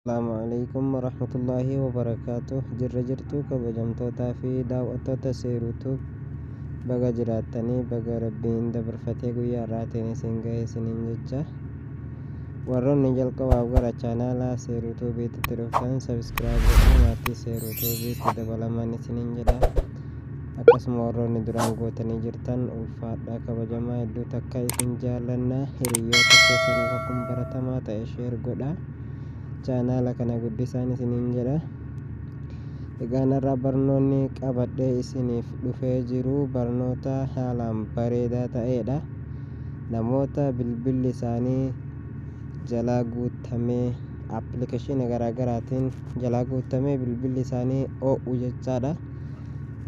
Asalaamu Aleykum Warahmatullaahi Wabarakaatuh Jirra jirtuu kabajamtootaa fi daaw'attoota Seeruu Tube baga jiraattanii baga Rabbiin dabarfatee guyyaa har'aatiin isin gahe isiniin jecha warroonni jalqabaaf gara chaanaala Seeruu Tuubiitti dhuftan subscribe godhaa maatii Seeruu Tuubiitti dabalamaan isiniin jedha akkasuma warroonni duraan gootanii jirtan ulfaadhaa kabajamaa hedduu takka isin jaallanna hiriyoota keessaniif akkuma baratamaa ta'e share godhaa chaanaala kana guddisaan isiniin jedha. Egaan har'a barnoonni qabadhee isiniif dhufee jiru barnoota haalaan bareedaa ta'eedha. Namoota bilbilli isaanii jalaa guuttamee appilikeeshiina garaagaraatiin jalaa guuttamee bilbilli isaanii oo'u jechaadha.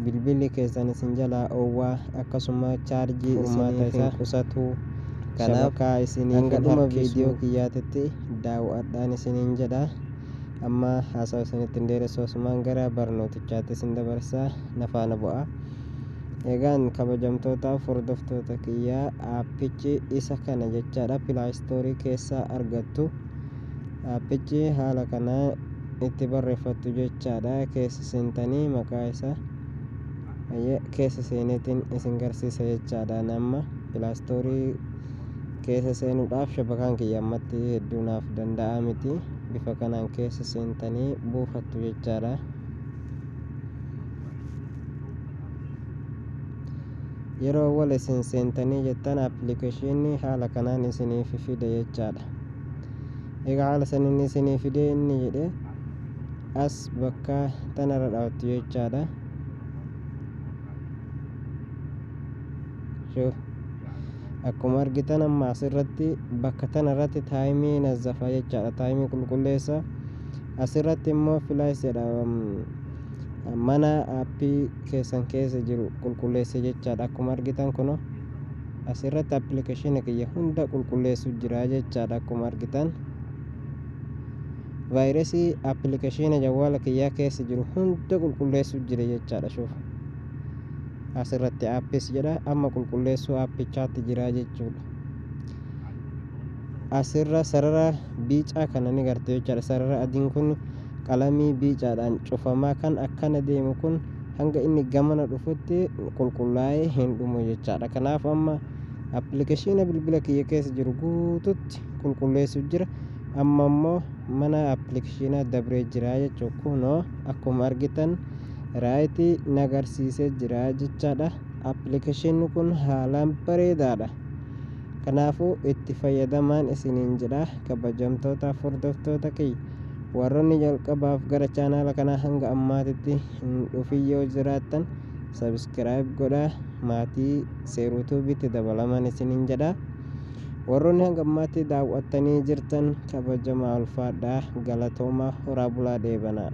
Bilbilli keessan isin jalaa oowwaa akkasuma chaarjii Furmaata isiniif hin isaa qusatu Kanaaf shabakaa isiniif hanga hin dhuma harkisu. viidiyoo kiyyaatitti daaw'adhaan isiniin jedha. Amma haasawa isinitti hin dheeressu asumaan gara barnootichaatti isin dabarsa na faana bu'aa. Egaan kabajamtootaaf hordoftoota kiyyaa aappichi isa kana jechaadha pilaastoorii keessaa argattu. Aappichi haala kanaa itti barreeffattu jechaadha keessa seentanii maqaa isaa keessa seeneetiin isin garsiisa jechaadha. Amma pilaastoorii keessa seenuudhaaf shabakaan kiyya ammatti hedduu naaf danda'aa miti bifa kanaan keessa seentanii buufattu jechaadha. Yeroo wal isin seentanii jettan appilikeeshinii haala kanaan isiniif fida jechaadha. Egaa haala saniin isinii fidee inni jedhe as bakka tanarra dhaawattu jechaadha. Shuf. Akkuma argitan amma asirratti bakka tanarratti taayimii nazzafa jechaadha. Taayimii qulqulleessa. Asirratti immoo filaayis jedha. Mana aappii keessan keessa jiru qulqulleessa jechaadha. Akkuma argitan kuno asirratti appilikeeshinii kiyya hunda qulqulleessu jira jechaadha. Akkuma argitan vaayirasii appilikeeshinii jawwaala kiyyaa keessa jiru hunda qulqulleessu jira jechaadha. Shuf. Asirratti aappis jedha amma qulqulleessuu aappichaatti jira jechuudha. Asirra sarara biicaa kana ni garte jechaadha. Sarara adiin kun qalamii biicaadhaan cufamaa kan akkana deemu kun hanga inni gamana dhufutti qulqullaa'ee hin dhumu jechaadha. Kanaaf amma appilikeeshiina bilbila kiyya keessa jiru guututti qulqulleessuu jira. Amma immoo mana appilikeeshiinaa dabree jira jechuudha. Kunoo akkuma argitan raayitii nagarsiisee jira jechaadha. Appilikeeshinni kun haalaan bareedaadha. Kanaafuu itti fayyadamaan isiniin jedha kabajamtootaaf hordoftoota kiyya. Warroonni jalqabaaf gara chaanaala kanaa hanga ammaatitti hin dhufin yoo jiraattan subscribe godhaa maatii Seeruu Tuubiitti dabalamaan isiniin jedha. Warroonni hanga ammaatti daawwattanii jirtan kabajamaa ulfaadhaa galatoomaa horaa bulaa deebanaa.